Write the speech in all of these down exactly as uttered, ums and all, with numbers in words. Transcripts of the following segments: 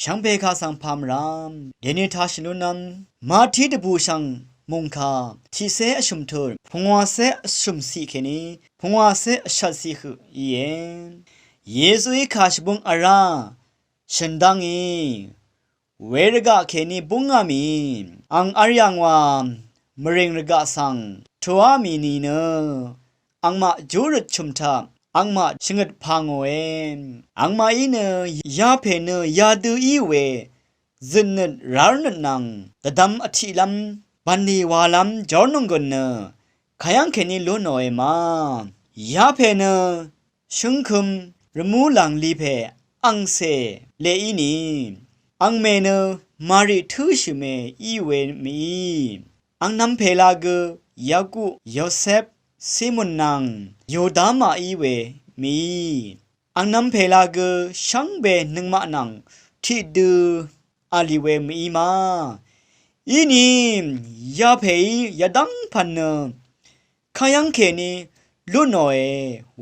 Shvngpè kaq svng pà mvrám dèni tāshì lúnv́m Mati dvbùshv̀ng mùngkà tiqcé vshø̀m tut pungwàcé vshø̀m ciq kèní pungwàcé vshvt ciq høq íe. Yesuí kà shvbung vrá shø̀n dv́ngì, we rvgaq kèní búngá mì, ang v̄l yàng wa mvrìng rvgaq svng tuá mì nìnø angmaq júrøt chø̀m taq angmaq shvngøt pà ngòe. Angmaqí nø yapè nø yadø í we zøtnøt rárnøt nvng dvdvm vtiqlv́m bv̀nlì walv́m jórnònggùn nø kayv́ng kèní lú nòe ma. Yapè nø shǿngkø̄m rvmú làng lipè angcè leq í nì, angmè nø Mari tǿshø̀me í we mèí, angnv̄m pèla gø Yakup, Yosep, Simon nvng Yuda màí we mèí, angnv̄m pèla gø shvngbe nøngmaq nvng tiqdø v̄l ì we mèí ma. Inì yapèí yadv́ng pv̀n nø kayv́ng kèní lú nòe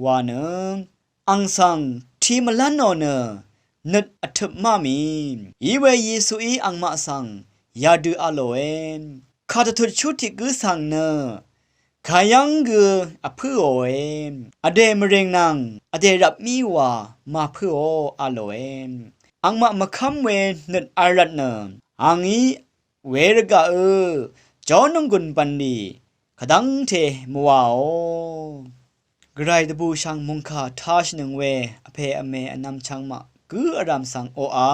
wa nø ang svng tiq mvlv́nò nø nøt vtøp má mì. Iwe Yesuí angmaq svng yadø v̄lòe. Kà dvtut shú tiq gǿ svng nø kayv́ng gø vpǿòe. Vdè mvrìng nvng vdè rvpmí wa màpǿò v̄lòe. Angmaq mvkv́m we nøt v̄l rvtnø angí we rvgaqø jórnònggùn bv̀nlì kvdv́ngte mvwàò. Gvray dvbùshv̀ng mùngkà tāshìnøng we vpè vmè vnvm chvngmaq gǿ vrv̀m svng oqà